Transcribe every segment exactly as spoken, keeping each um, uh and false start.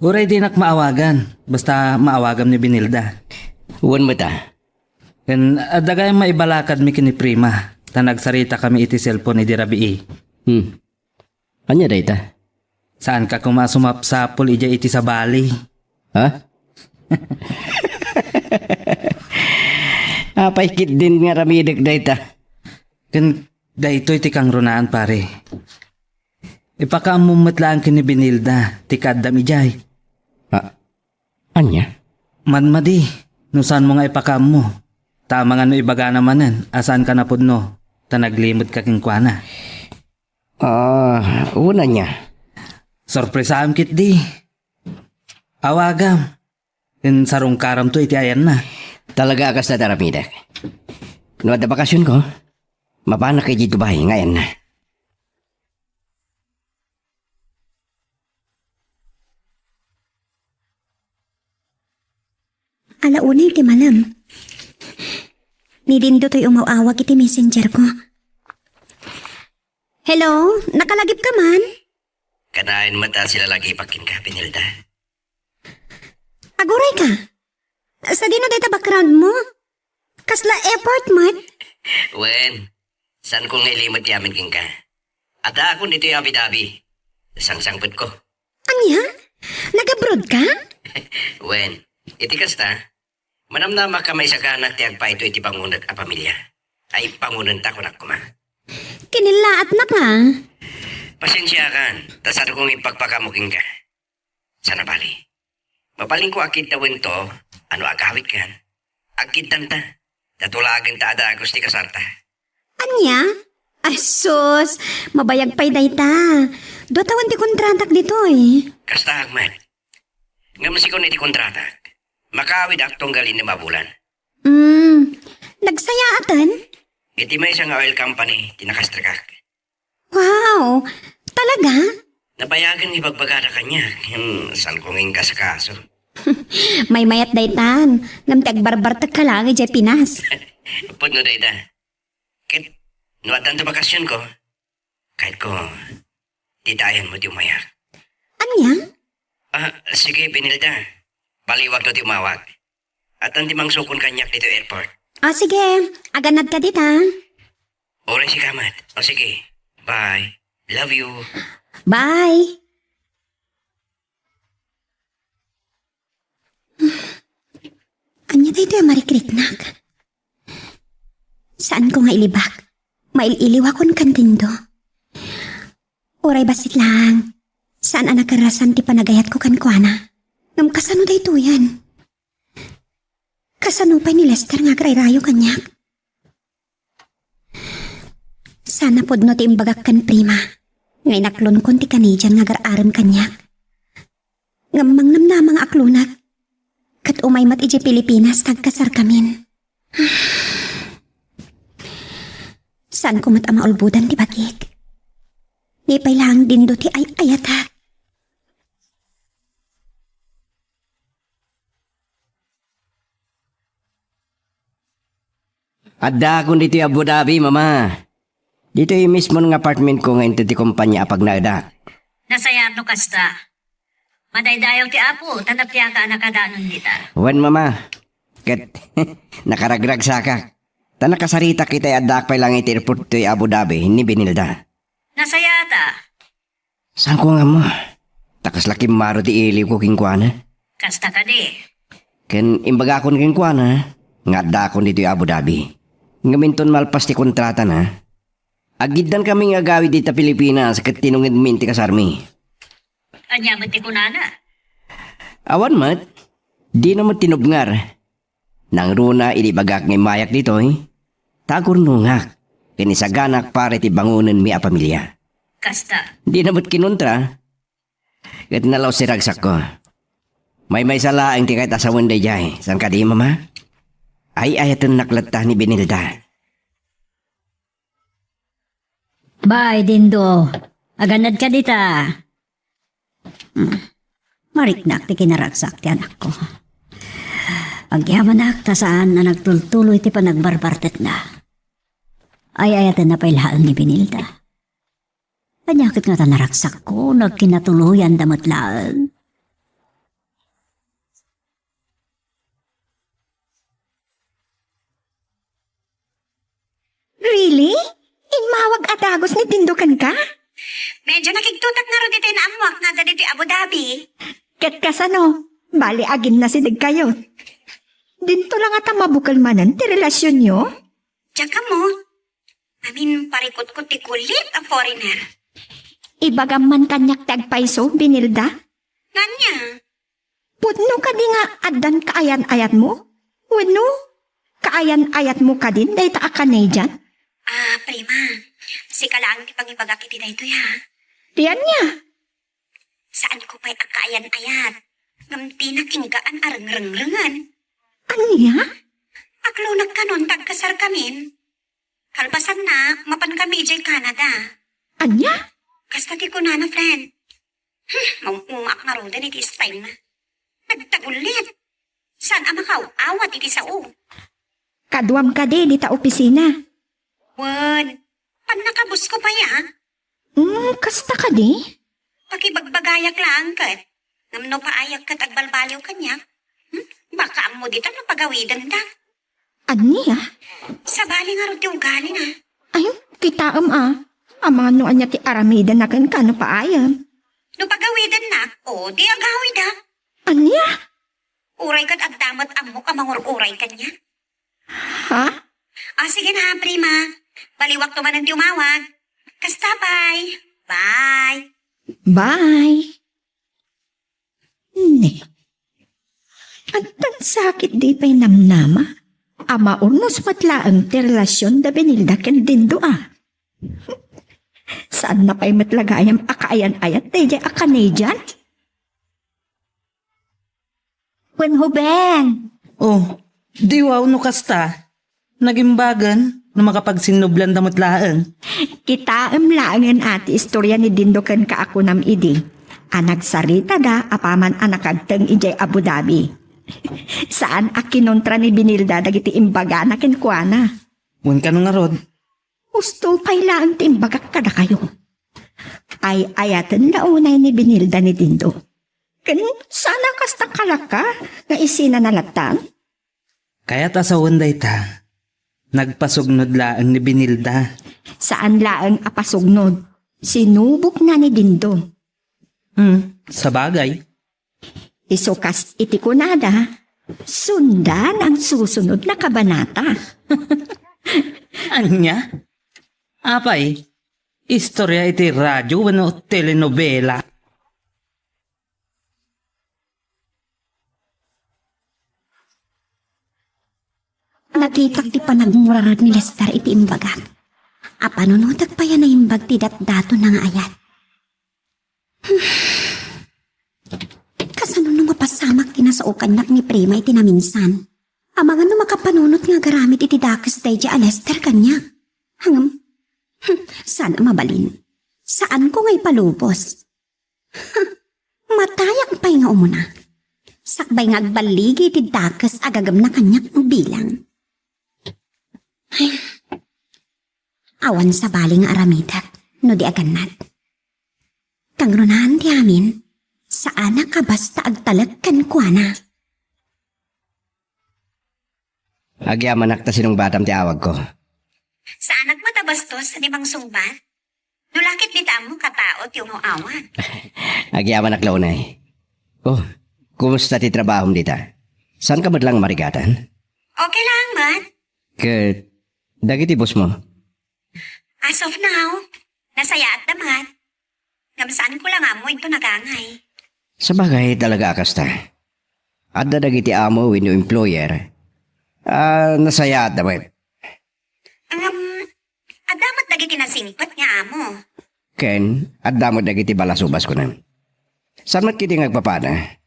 Uray dinak maawagan, basta maawagam ni Benilda. Wen met a. Ken adda gayam maibalakadmi ken ni Prima, ta nagsaritakami iti cellphone idi rabii. Hmm. Ania dayta? Saanka koma a sumapsapul idiay iti sabali. Ha? Apay ketdin nga aramidek dayta? Ken daytoy ti kangrunaan, pare. Ipakaammom met laeng ken ni Benilda ti kaaddam idiay. Ah, ania? Madmadi, no saanmo nga ipakaammo. Ta amangan no ibagana manen a saanka napudno, ta naglimetka kenkuana. Ah, wen ania? Sorpresaam ketdi. Awagam. Ken sarungkaramto iti ayanna. Talaga a kasta ti aramidek. No adda bakasionko, mapanak idiay Dubai nga ayanna. Ala una iti malem. Ni Dindo toy umaw-awag iti messenger ko. Hello, nakalagipka man? Kanayon met a silalagipak kenka, Benilda. Aguray ka? Sadino dayta background mo? Kasla airport met? Wen, saanko nga ilimed ti amin kenka. Addaakon ditoy Abu Dhabi. Sangsangpetko. Ania? Nag-abroad ka? Wen, iti kasta, manamnamak a maisaganak ti agpayto iti bangonek a pamilia. Ay, bangonenta, kunak koma. Kinillaatnak a. Pasensiakan, ta saanko nga impakpakaammo kenka. Saan a bali. Mabalinko a kiddawento a no agawidkan, agkiddanta. Ta tulagenta a dagus ti kasarta. Ania? Ay sus, mabayag pay dayta. Dua tawen ti kontratak ditoy. Kasta, Ahmed. Ngem sikon iti kontratak, makaawidakto tunggal innem a bulan. Hmm, nagsayaaten? Iti maysa nga oil company ti nakastrikak. Wow! Talaga? Nabayagen nga ibagbagada kaniak, ngem saanko nga inkasakaso. Maymayat daytan, ngem ti agbarbartekka laeng idiay Pinas. Pudno dayta. Ket no addanto bakasionko, kayatko, dita ayanmo ti umayak. Ania? Ah, sige, Benilda. Baliwakto ti umawag. Addan ti mangsukon kaniak ditoy airport. O sige, agannadka dita. Uray sika met. O sige. Bye. Love you. Bye. Ania daytoy a marikriknak? Saanko nga ilibak. Mail-iliwakon kan Dindo. Uray bassit laeng, saan a nakarrasan ti panagayatko kenkuana. Ngem kasano daytoyen? Kasano pay ni Lester nga agrayrayo kaniak? Saan a pudno ti imbagak ken Prima nga inaklonkon ti Canadian nga agar-arem kaniak. Ngem mangnamnama nga aklonak, ket umay met idiay Pilipinas ta agkasarkamin. Saanko met a maulbodan ti bagik. Ni pay laeng Dindo ti ay-ayatak. Addaakon ditoy Abu Dhabi, Mama. Ditoy mismo nga apartment ko nga inted ti kompania a pagnaedak. Nasayaat no kasta. Madaydayaw ti Apo, ta napiaka a nakadanon dita. Wen, Mama. Ket nakaragragsakak. Ta nakasaritak iti addaak pay laeng iti airport toy Abu Dhabi ni Benilda. Nasayaat a. Saanko nga ammo. Ta kasla kimmaro ti iliwko kenkuana. Kasta kadi. Ken imbagakon kenkuana nga addaakon ditoy Abu Dhabi. Ngem inton malpas ti kontratana, aggiddankami nga agawid dita Pilipinas ket tinungedmin ti kasarmi. Ania met ti kunana? Awan met. Dina met tinubngar. Nangruna idi ibagak nga immayak ditoy, ta agurnongak ken isaganak para iti bangonenmi a pamilia. Kasta. Dina met kinuntra, ket nalaus ti ragsakko. Maymaysa laeng ti kayat a sawen daydiay, saan kadi, Mama? Ay-ayatennak latta ni Benilda. Bay, Dindo, agannadka dita. Hmm. Mariknak ti kinaragsak ti anakko. Agyamanak ta saan a nagtultuloy ti panagbarbartekna. Ay-ayatenna pay laeng ni Benilda. Ania ket ngata naragsakko, nagkinatuloyanda met laeng. Really? Immawag a dagus ni Dindo kenka? Medyo nakigtutak ngarud ditoy naammoak nga adda ditoy Abu Dhabi. Ket kasano? Bali, aginnasidegkayo. Dinto la ngata mabukel manen ti relasionyo? Diak ammo. Amin parikutkot ti kulit a foreigner. Ibagam man kaniak ti agpayso, Benilda? Ania? Pudno kadi nga addan kaayan-ayatmo? Wenno, kaayan-ayatmo kadin dayta a Canadian? Ah, prima, sika laeng ti pangibagak iti daytoy, ha? Ti ania? Saanko pay a kaayan-ayat. Ngem dinak inggaan a rengrengrengen. Ania? Aglunak kanon ta agkasarkamin. Kalpasanna, mapankami idiay Canada. Ania? Kasta ti kunana, friend. Hmm, maung-ungaak ngaruden iti style na. Nagtagullit. Saan a makaaw-awat iti sao? Kaduam kadi dita opisina? Wen, pannakabusko pay, a? Hmm, kasta kadi? Pakibagbagayak laeng ket. Ngem no paayak ket agbalbaliw kaniak, hmm, baka ammo dita no pagawidendak. Ania? Sabali ngarud ti ugalina. Ay, kitaem a. Amangan no ania ti aramidenna kenka no paayak. No pagawidennak, o, di agawidak. Ania? Uray ket adda met ammok a mangur-uray kaniak. Ha? O, sige na, prima. Baliwakto manen ti umawag. Kasta pay. Bye. Bye. Ne. Addan sakit di pay namnama a maurnos met laeng ti relasionda Benilda ken Dindo a. Saanna pay met la gayam a kaayan-ayat daydiay a Canadian? Wen, Ruben. O, di wow no kasta. Nagimbagen no makapagsinnublanda met laeng. Kitaem laengen a ti istoria ni Dindo kenka a kunam idi a nagsaritada apaman a nakagteng idiay Abu Dhabi. Saan a kinontra ni Benilda dagiti imbagana kenkuana. Wen, kano ngarud? Husto pay laeng ti imbagak kadakayo. Ay-ayaten la unay ni Benilda ni Dindo. Ken saan a kasta kalaka nga isinana latta? Kayat a sawen dayta, nagpasugnod laeng ni Benilda. Saan laeng a pasugnod, sinubokna ni Dindo. Hmm, sabagay. Isu kas iti kunada, sundan ang susunod na kabanata. Ania? Apay, istoria iti radio wenno telenovela? Nakitak ti panagmurared ni Lester iti imbagak. Apanunotek pay a naimbag ti datdatonna nga ayat. Kasano no mapasamak ti nasao kaniak ni Prima iti naminsan? Amangan no makapanunot nga agaramid iti dakes daydiay a Lester kaniak. Ngem, hmm, saan a mabalin. Saanko nga ipalubos. Matayak pay nga umuna. Sakbay nga agballigi ti dakes a gagemna kaniak bilang. Ay, awan sabali nga aramidek no di agannad. Kangrunaan ti amin, saanak a basta agtalek kenkuana. Agyamanak ta sinungbatam ti awagko. Saanak met a bastos a di mangsungbat? No la ket dita ammok a tao ti umaw-awat. Agyamanak la unay. O, kumusta ti trabahom dita? Saanka met laeng marigatan? Okay laeng met. Ket dagiti bossmo? As of now, nasayaatda met. Ngem saanko la nga ammo inton agangay. Sabagay, talaga a kasta. Adda dagiti amo wenno employer a nasayaatda met. Ngem, adda met dagiti nasingpet nga amo. Ken adda met dagiti balasubas kunam. Saan met ketdi nga agpapada?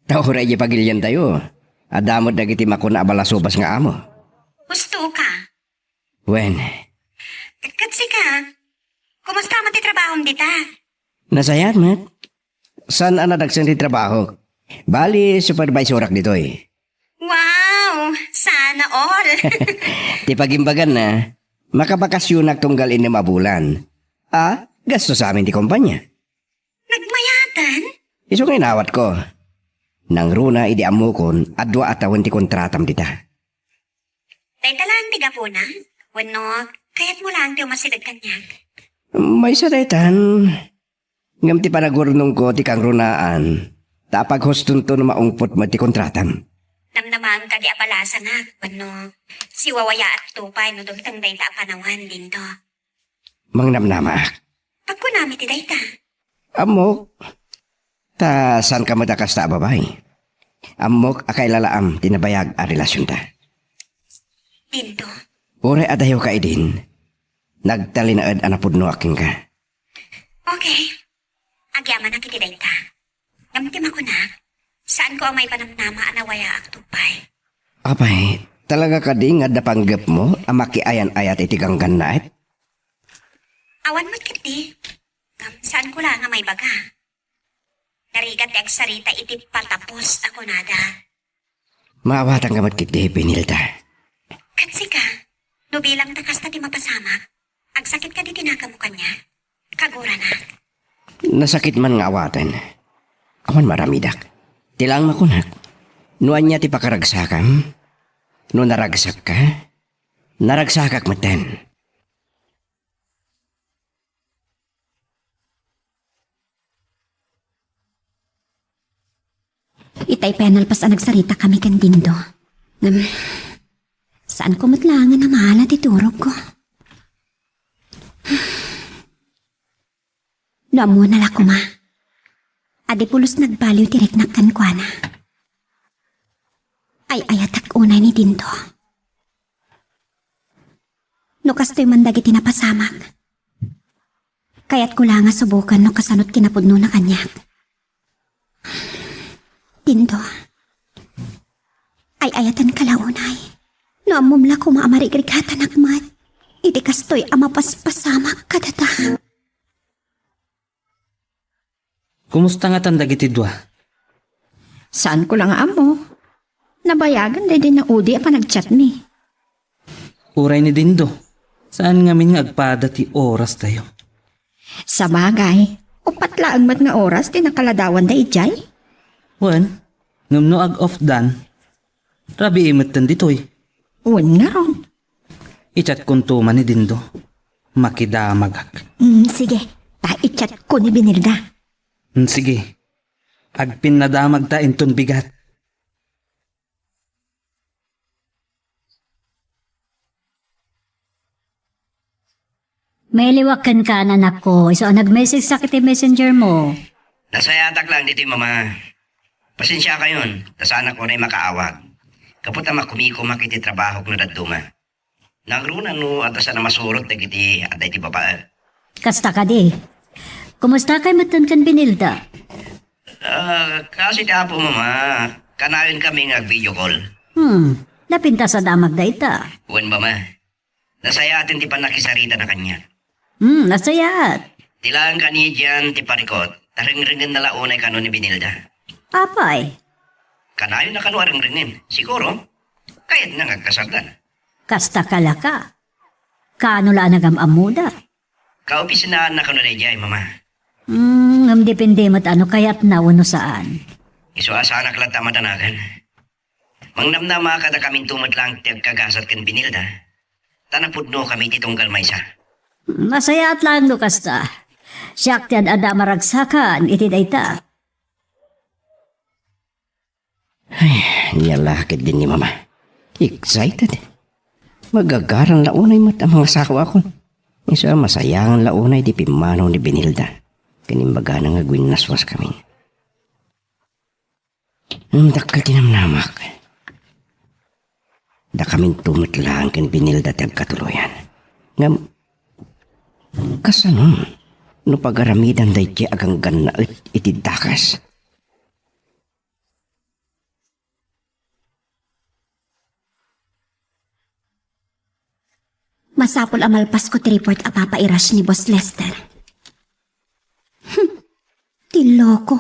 Ta uray idiay pagiliantayo, adda met dagiti makuna a balasubas nga amo. Husto ka. Wen. Ket sika, kumusta met ti trabahom dita? Nasayaat met. Saan a nadagsen ti trabahok. Bali, supervisorak ditoy. Wow! Sana all! Ti pagimbaganna, makabakasionak tunggal innem a bulan. A, gastosamin ti kompania. Nagmayaten? Isu nga inawatko. Nangruna idi ammokon a dua a tawen ti kontratam dita. Dayta laeng ti gapuna? Wenno, Kayatmo laeng ti umasideg kaniak? Maysa daytan. Ngem ti panagurnongko ti kangrunaan, ta apaghustonto no maungpot met ti kontratam. Namnamaem kadi a balasanak wenno siwawayaakto pay no dumteng dayta a panawen, Dindo? Mangnamnamaak. Pagkunam iti dayta. Ammok. Ta saanka met a kasta a babai. Ammok a kailalaam ti nabayag a relasionta. Dindo. Uray adayoka idin, nagtalinaed a napudnoak kenka. Okay. Agyamanak iti dayta. Ngem ti makunak, saanko a maipanamnama a nawayaakto pay. Apay, talaga kadi nga adda panggepmo a makiayan-ayat iti ganggannaet? Awan met ketdi. Ngem saanko laeng a maibaga. Narigat ti agsarita iti patapos a kunada. Maawatanka met ketdi, Benilda. Ket sika, no bilang ta kasta ti mapasamak, agsakit kadi ti nakemmo kaniak? Kaguranak. Nasakit man nga awaten. Awan maaramidak. Ti laeng makunak, no ania ti pakaragsakam, no naragsakka, naragsakak metten. Itay pay a nalpas a nagsaritakami ken Dindo. Ngem, saanko met laeng a namala ti turogko. No ammona la koma, a di pulos nagbaliw ti riknak kenkuana. Ay-ayatek unay ni Dindo. No kastoy man dagiti napasamak, kayatko la nga suboken no kasano't kinapudnona kaniak. Dindo, ay-ayatenka la unay. No ammom la koma a marigrigatanak met iti kastoy a mapaspasamak kadata. Kumusta ngatan dagiti dua? Saanko la nga ammo. Nabayagan daydi naudi a panagchatmi. Uray ni Dindo, saan ngamin nga agpada ti orastayo. Sabagay, uppat laeng met nga oras ti nakaladawanda idiay. Wen, ngem no ag-off dan, rabii metten ditoy. Wen ngarud. I-chatkonto man ni Dindo. Makidamagak. Mm, sige. Ta i-chatko ni Benilda. Mm, sige. Agpinnadamagta inton bigat. Mailiwak kenka, anakko, isu a nag-message-ak iti messenger mo. Nasayatak laeng ditoy, Mama. Pasensiakayon, ta saanak unay makaawag. Gapu ta makumikomak iti trabahok no dadduma. Nangruna no adda saan a masurot dagiti adda iti babaen. Kasta kadi. Kumusta kay metten ken Benilda? Ah, kaasi ti Apo, Mama. Kanayon kami nga ag-video call. Hmm, napintas a damag dayta. Wen, Mama. Nasayaaten ti pannakisaritana kaniak. Hmm, nasayaat. Ti laeng kanidian ti parikut, ta rengrengenna la unay kano ni Benilda. Apay? Kanayon a kano a rengrengen. Siguro, kayatna nga agkasardan. Kasta ka la ka. Kaano la a nagam-ammoda? Kaopisinaanna kano daydiay, Mama. Hmm, ngem depende met no kayatna wenno saan. Isu a saanak latta a madanagan. Mangnamnama, kadakaminto met laeng ti agkagasat ken Benilda. Ta napudnokami iti tunggal maysa. Nasayaat laeng no kasta. Siak ti ad-adda a maragsakan iti dayta. Ay, nia la ketdin ni Mama. Excited. Magagaran la unay met a mangasawakon. Isu a masayangan la unay ti pimmanaw ni Benilda. Ken imbagana nga agwinnaswaskami. Ngem dakkel ti namnamak. Dakaminto met laeng ken Benilda ti agkatuloyan. Ngem, kasano no pagaramidan daydiay a ganggannaet iti dakes? Masapul a malpasko ti report a papa-i-rush ni Boss Lester. Hmm, ti loko.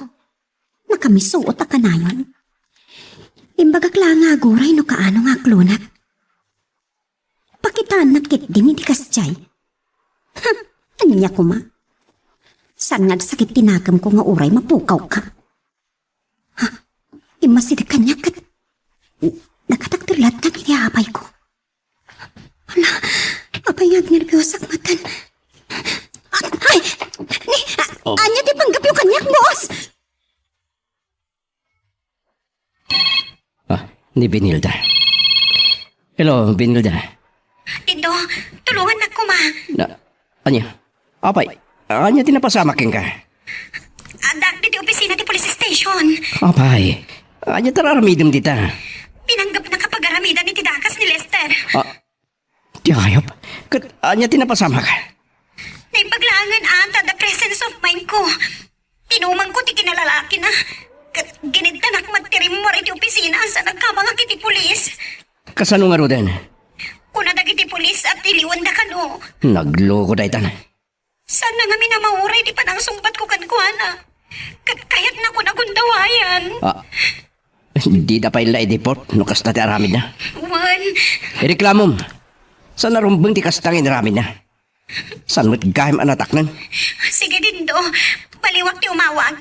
Nakamisuot a kanayon. Imbagak la nga aguray no kaano nga aklonak. Pakitaannak ketdin iti kasdiay. Ha, ania koma? Saan nga agsakit ti nakemko nga uray mapukawka? Ha? Immasideg kaniak ket nakatakder latta iti apayko. Hala, apay nga Nerbiosakmatan. Ay! Ni, a-, Oh. Ania ti panggepyo kaniak, boss? Ah, ni Benilda. Hello, Benilda. Dindo, tulongannak koma. Na, ania? Apay, ania ti napasamak kenka? Addaak ditoy opisina ti police station. Apay, ania ti ar-aramidem dita? Pinanggepnak a pagaramiden iti dakes ni Lester. Ah, ti ayab? Ket ania ti napasamak? Naimbag laengen a ta the presence of mind ko. Tinumangko ti kinalalakina. Ket ginidtanak met ti rimmuar iti opisina, sa nagkabangak iti pulis. Kasano ngaruden? Kuna dagiti pulis a tiliwenda kano. Nagloko daytan. Saan na ngamin a mauray ti panangsungbatko kenkuana. Ket kayatnakon a gundawayan. Ah, dida pay la i-deport no kasta ti aramidna. Wen. Ireklamom. Saan a rumbeng ti kasta nga inaramidna. Saan met gayam a natakneng? Sige, Dindo. Baliwak ti umawag.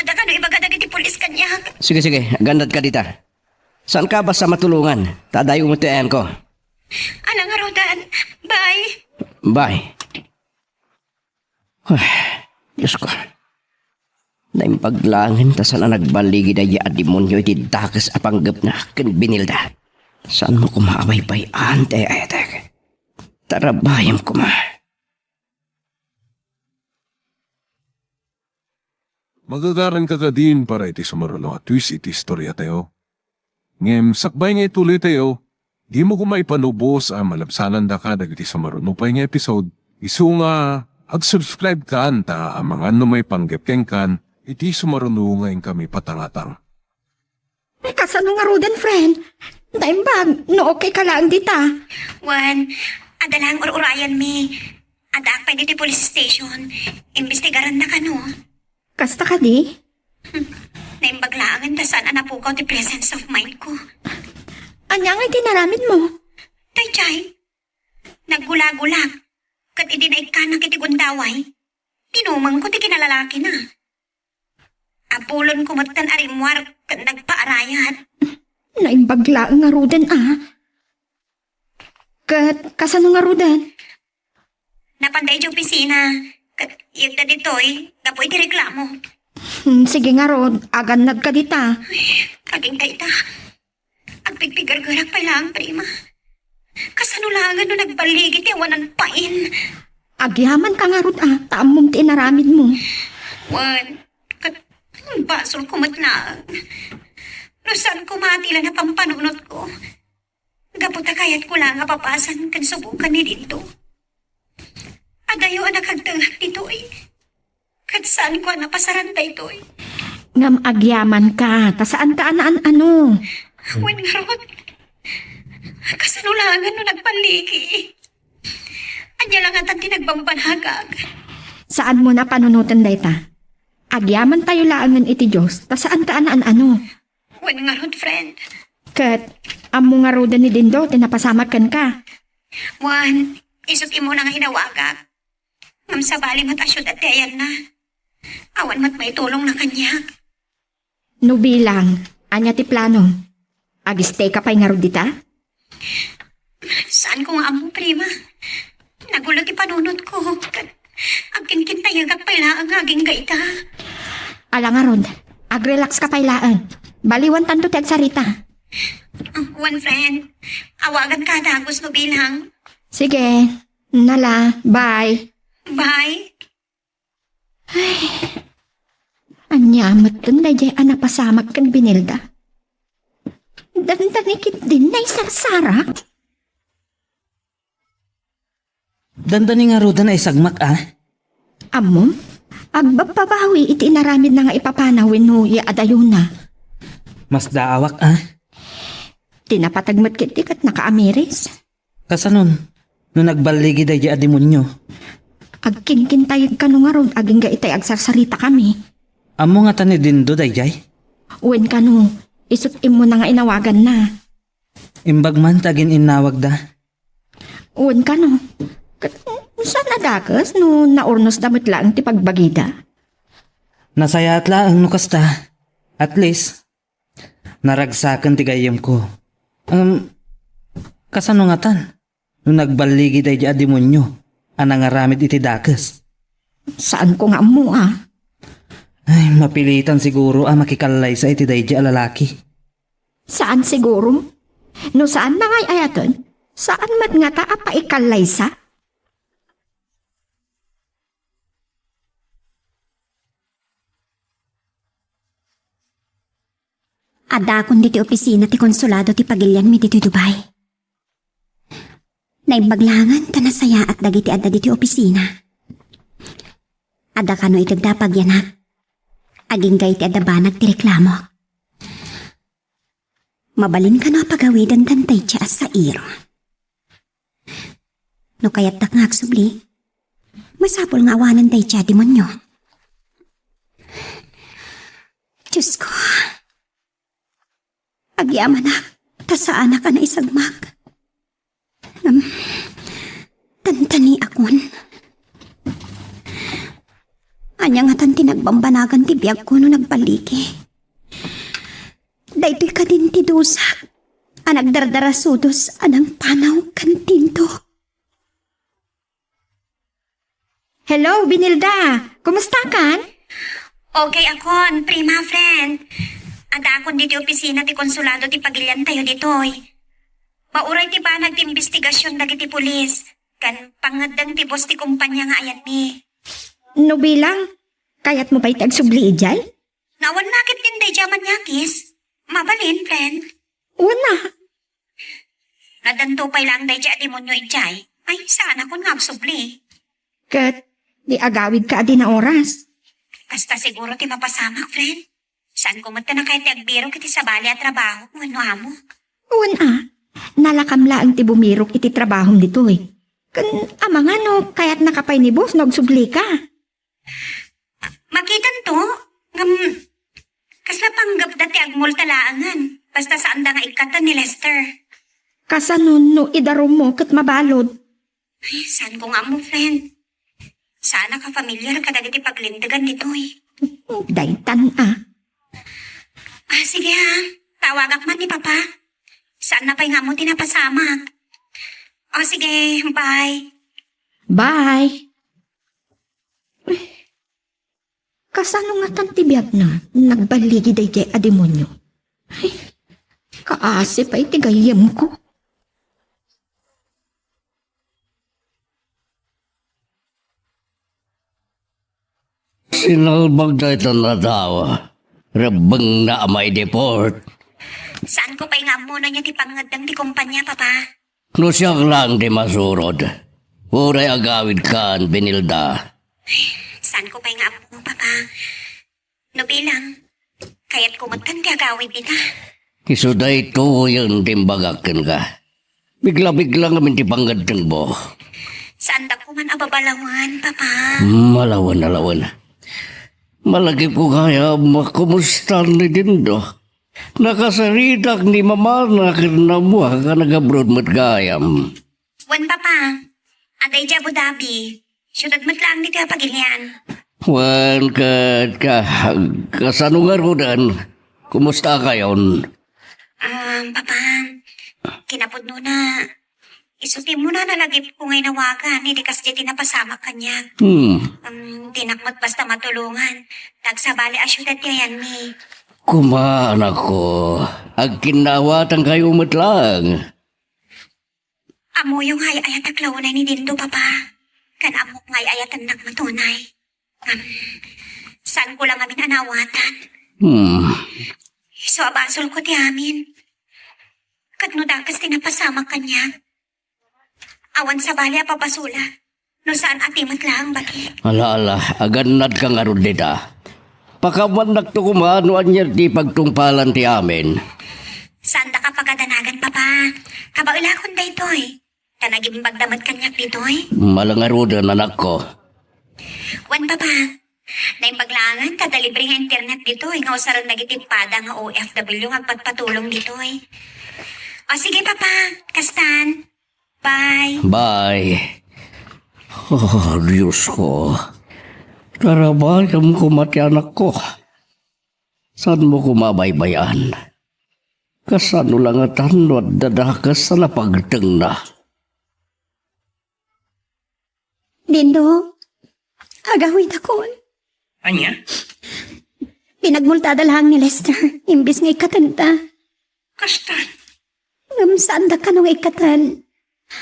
Adda kano ibaga dagiti pulis kaniak? Sige, sige. Agannadka dita. Saanka basta matulongan, ta adayo met ti ayanko. Ala ngaruden. Bye. Bye. Ay, Diyos ko. Naimbag laengen ta saan a nagballigi daydi a demonio iti dakes a panggepna ken Benilda. Saanmo koma a baybay-an ti ay-ayatek. Tarabayem koma. Magagaranka kadin para iti sumaruno a twist iti istoriatayo. Ngem sakbay nga ituloytayo, dimo koma ipanubos a malabsanandaka dagiti sumaruno pay nga episode, isu nga ag-subscribe-kan ta amangan no maipanggep kenkan iti sumaruno nga inkami patangatang. Kasano ngaruden, friend? Naimbag no okay ka laeng dita. Wen, adda laeng ur-urayanmi. Addaak pay ditoy police station. Imbestigarannak kano. Kasta kadi? Hmm. Naimbag laengen ta saan a napukaw ti presence of mind ko. Ania ngay ti inaramidmo? Daydiay. Naggulagulak. Ket idi naikkanak iti gundaway, tinumangko ti kinalalakina. Abulonko metten a rimmuar ket nagpaarayat. Naimbag laeng ngaruden a. Ket kasano ngaruden? Napanda idiay opisina, ket yegda ditoy gapu iti reklamo. Hmm, sige ngarud, agannadka dita. Ay, agingga ita. Agpigpigergerak pay laeng, Prima. Kasano laengen no nagballigi ti awanan pain? Agyamanka ngarud a, ta ammom ti inaramidmo. Wen, ket basolko met laeng. No saan koma ti la napampanunotko. Gapu ta kayatko laeng a papasan ken subokan ni Dindo. Adayo a nakagtengak ditoy. Ket saanko a napasaran daytoy. Ngem agyamanka, ta saanka a naan-ano. Wen ngarud, kasano laengen no nagballigi? Ania la ngatan ti nagbambanagak? Saanmo a panunoten dayta. Agyamantayo laengen iti Dios, ta saanka a naan-ano. Wen ngarud, friend. Ket, ammo ngaruden ni Dindo ti napasamak kenka. Wen, isut' immuna nga inawagak. Ngem sabali met a siudad ti ayanna. Awan met maitulongna kaniak. No bilang, ania ti plano? Agistay ka pay ngarud dita? Saanko nga ammo, Prima. Nagulo ti panunotko. Agkinkintayegak pay laeng nga agingga ita. Ala ngarud, agrelax ka pay laeng. Baliwantanto ti agsarita. Ah, wen, friend. Awaganka dagus no bilang. Sige, nala, bye. Bye. Ay, ania metten daydiay a napasamak ken Benilda? Dandani ketdin naisarsarak? Dandani ngaruden a isagmak a. Ammom, agbabbabawi iti inaramidna nga ipapana wenno ya adayona. Masdaawak a. Ti napateg met ketdi ket nakaamiris. Kasanon, no nagballigi daydiay a demonio? Agkinkintayeg kano ngarud agingga itay agsarsaritakami. Ammo ngata ni Dindo daydiay? Wen kano, isut' immuna nga inawaganna. Imbag man ti agin-innawagda. Wen kano, ket saan a dakes no naurnosda met laeng ti pagbagida? Nasayaat laeng no kasta. At least, naragsaken ti gayyemko. Em, kasano ngatan? no nagballigi daydi a demonio a nangaramid iti dakes. Saanko nga ammo, a. Ay, mapilitan siguro a makikallaysa iti daydi a lalaki. Saan siguro? No saan nga ay-ayaten, saan met ngata a paikallaysa? Addaakon ditoy opisina ti konsulado ti pagilianmi ditoy Dubai. Naimbag laengen ta nasayaat dagiti adda ditoy opisina. Adda kano itedda a pagyanak. Agingga iti adda banag ti reklamo. Mabalin kano a pagawiden daydiay a sairo. No kayatdak nga agsubli, masapul nga awanen daydiay a demonio. Diyos ko, agyamanak, ta saanak a naisagmak. Ngem, tantaniakon. Ania ngatan ti nagbambanagan ti biagko no nagballigi? Daytoy kadin ti dusak a nagdardarasudos a nangpanaw ken tinto. Hello, Binilda! Kumusta kan? Okay akon, prima, friend. Addaakon ditoy opisina ti konsulado ti pagiliantayo ditoy. Mauray ti banag ti imbestigasion dagiti pulis, ken pangngeddeng ti boss ti kompania nga ayanmi. No bilang, kayatmo pay ti agsubli idiay? Naawan nakit din daydiay a manyakis. Mabalin, friend. Wen a. Nadanto pay laeng daydiay a demonio idiay. Ay, saanakon nga agsubli. Ket, di agawidka a dina oras. Kasta siguro ti mapasamak, friend. Saanko met a nakayat ti agbirok iti sabali a trabaho wenno amo. Wen a, nalakam laeng ti bumirok iti trabahom ditoy. Ken amangan no kayatnaka pay ni boss no agsublika. Makitanto, ngem kasla panggepda ti agmulta laengen, basta saanda nga ikkatan ni Lester. Kasano no idarummo ket mabalud? Ay, saanko nga ammo, friend. Saanak a familiar kadagiti paglintegan ditoy. Daytan a. Ah, sige ha. Tawagak man ni Papa. Saanna pay nga ammo ti napasamak. O sige, bye. Bye. Kasano ngatan ti biagna? Nagballigi daydiay a demonio. Ay, kaasi pay ti gayyemko. Sinalbag daytan a tao. Rebbengna a maideport. Saanko pay nga ammo no ania ti pangngeddeng ti kompania, Papa? No siak laeng ti masurod, uray agawidkan, Benilda. Saanko pay nga ammo, Papa? No bilang, kayatko met ti agawid dita. Isu daytoyen ti imbagak kenka. Bigla-bigla ngamin ti pangngeddengmo. Saandak koma a babalawen, Papa. Malawen, alawen. Malagipko gayam, kumusta ni Dindo? Nakasaritak ni mamana ken ni ammoak a nag-abroad met gayam. Wen, Papa. Adda idiay Abu Dhabi. Siudad met laeng ditoy a pagilian. Wen, ket ka, kasano ngaruden? Kumustakayon? Ah, Papa, kinapudnona, isu ti immuna a nalagipko nga inawagan idi kasdiay ti napasamak kaniak. Hmm. Um, dinak met basta matulongan. Ta agsabali a siudad ti ayanmi. Koma, anakko, agkinnaawatankayo met laeng. Ammoyo nga ay-ayatak la unay ni Dindo, Papa. Ken ammok nga ay-ayatennak met unay. Ngem, saanko la ngamin a naawatan. Hmm. Isu a basolko ti amin. Ket no dakes ti napasamak kaniak, awan sabali a pabasolak no saan a ti met laeng bagi. Ala, ala, agannadka ngarud dita. Pakaamannakto koma no ania ti pagtungpalan ti amin. Saandaka pagadanagan, Papa. Kabaelakon daytoy. Ta nagimbagda met kaniak ditoy. Mala ngaruden, anakko. Wen, Papa. Naimbag laengen ta adda libre nga internet ditoy nga usaren dagiti pada nga O F W nga agpatpatulong ditoy. O sige, Papa. Kastan. Bye. Bye. Oh, Diyos ko. Tarabayam koma ti anakko. Saanmo koma a baybay-an? Kasano la ngatan no adda dakes a napagtengna? Dindo, agawidakon. Ania? Pinagmultada laeng ni Lester, imbes nga ikkatenta. Kasta? Ngem saandak kano nga ikkaten.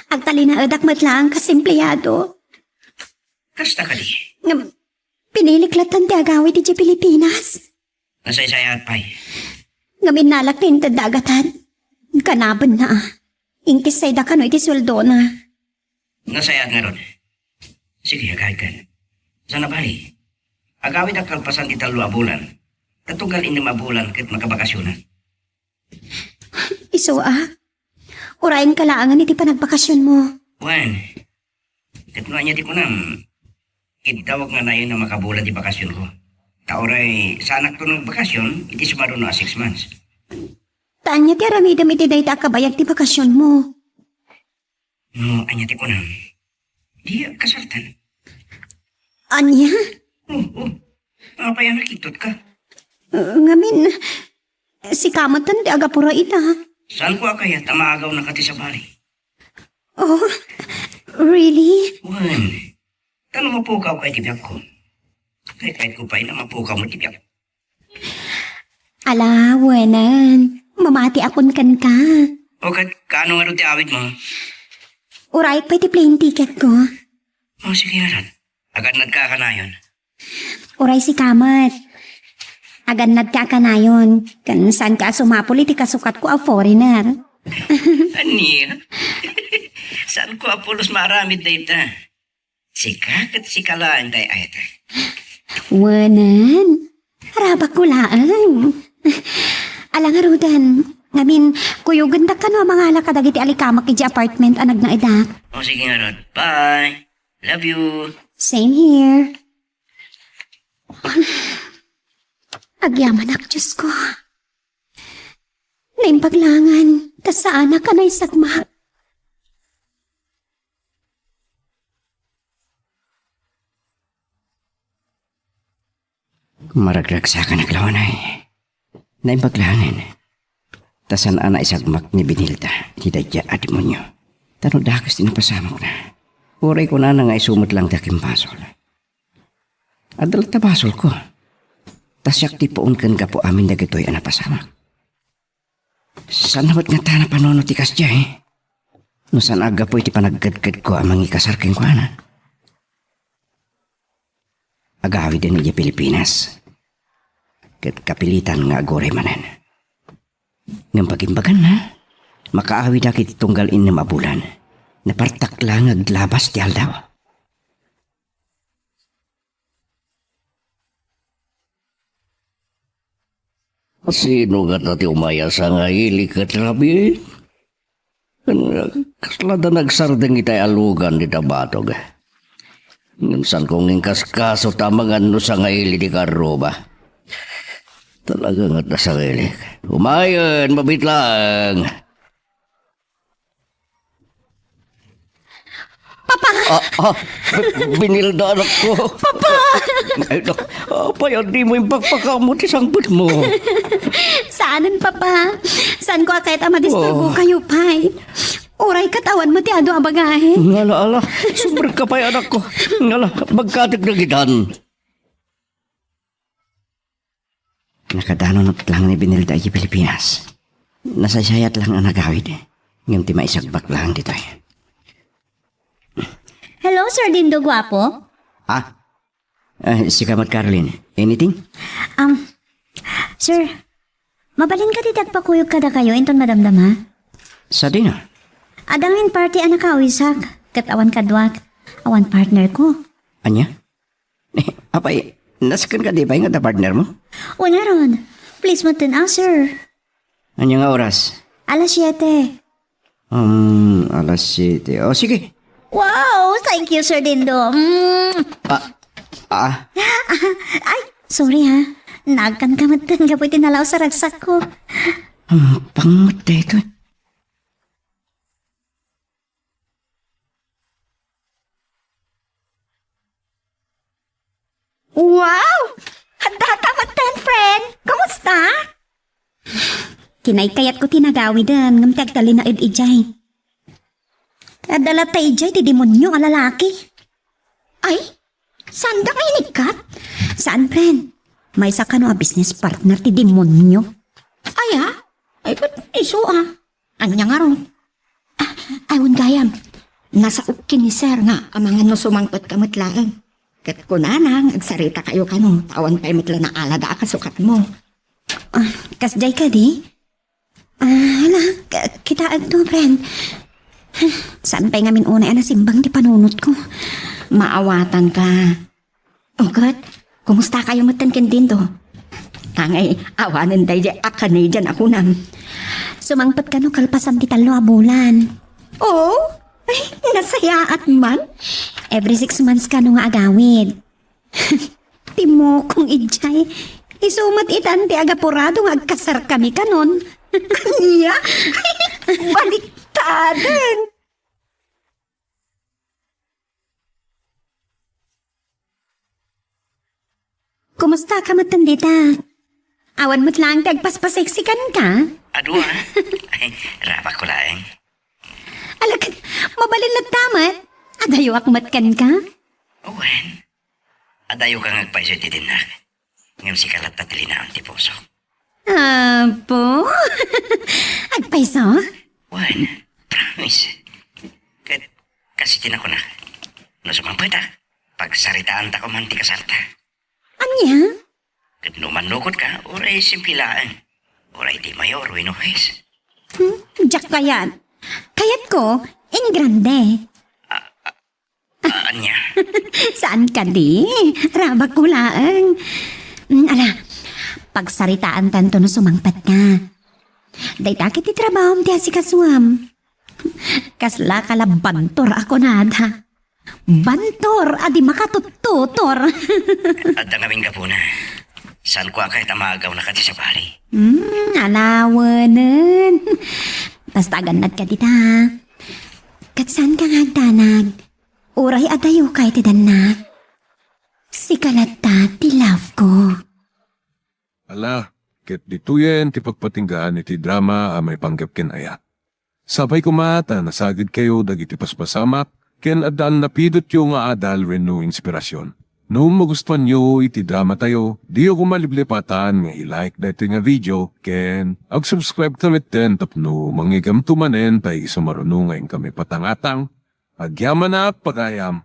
Agtalinaedak met laeng kas empleado. Kasta kadi? Ngem pinilik latta ti agawid idiay Pilipinas. Nasaysayaat pay. Ngem innalak ti inted dagatan. Kanabenna a. Inkissayda kano iti sueldona. Nasayaat ngarud. Sige, agayken. Saan a bali? Agawidak kalpasan ti tallo a bulan. Ta tunggal innem a bulan ket makabakasionan. Isu a? Urayenka laengen iti panagbakasionmo. Wen, ket no ania ti kunam, iddawak nga nayon a makabulan ti bakasionko. Ta uray saanakto nga agbakasion iti sumaruno a six months. Ta ania ti aramidem iti dayta a kabayag ti bakasionmo? No ania ti kunam, di agkasaltan. Ania? Oh, oh. Apay a nakitotka? Uh, ngamin, sika metten ti agapura ita. Saanko a kayat a maagawnaka ti sabali? Oh, really? Wen, ta no mapukawka iti biagko, kaykayatko pay a mapukawmo iti biag. Ala, wenen. Mamatiakon kenka. O ket, kaano ngarud ti awidmo? Urayek pay ti plane ticketko. O, sige ngarud. Agannadka a kanayon. Uray sika met. Agannadka a kanayon. Ken saanka a sumapul iti kasukatko a foreigner. Ania? Saanko a pulos maaramid dayta. Sika ket sika laeng ti ay-ayatek. Wenen, rabakko laeng. Ala ngaruden, ngamin, kuyogendak kano a mangala kadagiti alikamak idiay apartment a nagnaedak. O, sige ngarud. Bye. Love you. Same here. Agyamanak, Diosko. Naimbag laengen, ta saanak a naisagmak. Maragragsakanak laeng, ay. Naimbag laengen, ta saan a naisagmak ni Benilda iti dayta a demonio. Ta no dakes ti napasamokna, uray kunana nga isu met laeng ti akimbasol. Adda latta basolko. Ta siak ti puon ken gapu amin dagitoy a napasamak. Saan met ngata a napanuno ti kasdiay? No saan a gapu iti panagkedkedko a mangikasar kenkuana. Agawiden idiay Pilipinas. Ket kapilitan nga aguray manen. Ngem bagimbaganna, makaawidak iti tunggal innem a bulan. Napartak la nga aglabas ti aldaw. Sino ngata ti umay a sangaili ket rabii? Ken kasla da nagsardeng itay a lugan dita batog. Ngem saanko nga inkaskaso ta amangan no sangaili ti karruba. Talaga ngata sangaili. Umayen, mabit laeng. Papa! Ah, ah, Benilda, anakko. Papa! Ay, nak-, apay a dimo impakpakaammo ti sangpetmo? Saanen, Papa. Saanko a kayat a madisturbo kayo pay. Uray ket awan met ti adu a babaen. Ngala, ala. Sumrekka pay, anakko. Ngala, bagkatek dagitan. Nakadanonot lang ni Benilda idiay Pilipinas. Nasaysayat lang a nagawid. Ngem ti maisagmak lang ditoy. Hello, Sir Dindo Guapo? Ah? Eh, sika met, Caroline. Anything? Um, sir, mabalin kadi ti agpakuyog kadakayo inton madamdama? Sadino? Adda ngamin party a nakaawisak, ket awan kaduak, awan partner ko. Ania? Apay, nasken kadi pay nga adda partner mo? Wen ngarud. Please, maten a, sir. Ania nga oras? Alas siete. Um, alas siete. O, sige. Wow! Thank you, Sir Dindo. Mm. Ah, ah. Ay, sorry ha. Naagkanka met gapu iti nalaus a ragsakko. Ang pangot daytoy. Wow! Haddata met ten, friend! Kumusta? Kinaykayatko ti nagawiden, ngem ti agtalinaed idiay. Adda latta idiay ti demonio a lalaki. Saanda nga inikkat? Saan, friend? Maysa kano a business partner ti demonyo? Aya? Ay, ket isu a. Ania ngarud? Ah, awan gayam. Nasaok ken ni Sir nga amangan no sumangpetka met laeng. Ket kunana nga agsaritakayo kano, ta awan pay met la naalada a kasukatmo. Ah, kasdiay kadi? Ah, hala, k-, kitaento, friend. Saan pay ngamin unay a nasimbang ti panunotko? Maawatanka. O ket, kumustakayo metten ken Dindo? Tangay, awanen daydiay a Canadian a kunam. Sumangpet kano kalpasan ti tallo a bulan. Oh? Ay, nasayaat man? Every six months kano nga agawid. Ti mokong idiay. Isu met itan ti agapurado nga agkasarkami kanon. Ania? Baliktaden. Kumustaka metten dita? Awan met laeng ti agpaspaseksi kenka? Adu a. Ay, rabakko laeng. Ala ket, mabalin latta met. Adayoak met kenka? Wen. Adayoka nga agpayso iti dinnak. Ngem sika latta ti linaon ti pusok. Apo? Agpayso? Wen, promise. Ket, kas iti nakunak, no sumangpetak, pagsaritaantak man ti kasarta. Ania? Ket no mannukotka, uray simple laeng. Uray ti mayor wenno huwes. Hmm? Diak kayat. Kayatko, in grande. Ah, ania? Saan kadi? Rabakko laeng. Mm, ala, pagsaritaantanto no sumangpetka. Dayta ket ti trabahom ti asikasuam. Kaslaka la bantor a kunada. Bantor a di makatuttutor. Adda ngamin gapuna. Saanko a kayat a maagawnaka ti sabali. Hmm, ala wenen. Basta agannadka dita. Ket saanka nga agdanag. Uray adayoka iti dannak. Sika latta ti love ko. Ala, ket ditoyen ti pagpatinggaan iti drama a maipanggep ken ayat. Sapay koma ta nasagidkayo dagiti paspasamak ken addan napidotyo nga adal wenno inspirasyon. No magustuanyo iti dramatayo, diyo koma liplipatan nga i-like daytoy nga video ken ag-subscribe ta metten tapno mangigamto manen ta isu maruno nga inkami patangatang. Agyamanak, pagayam.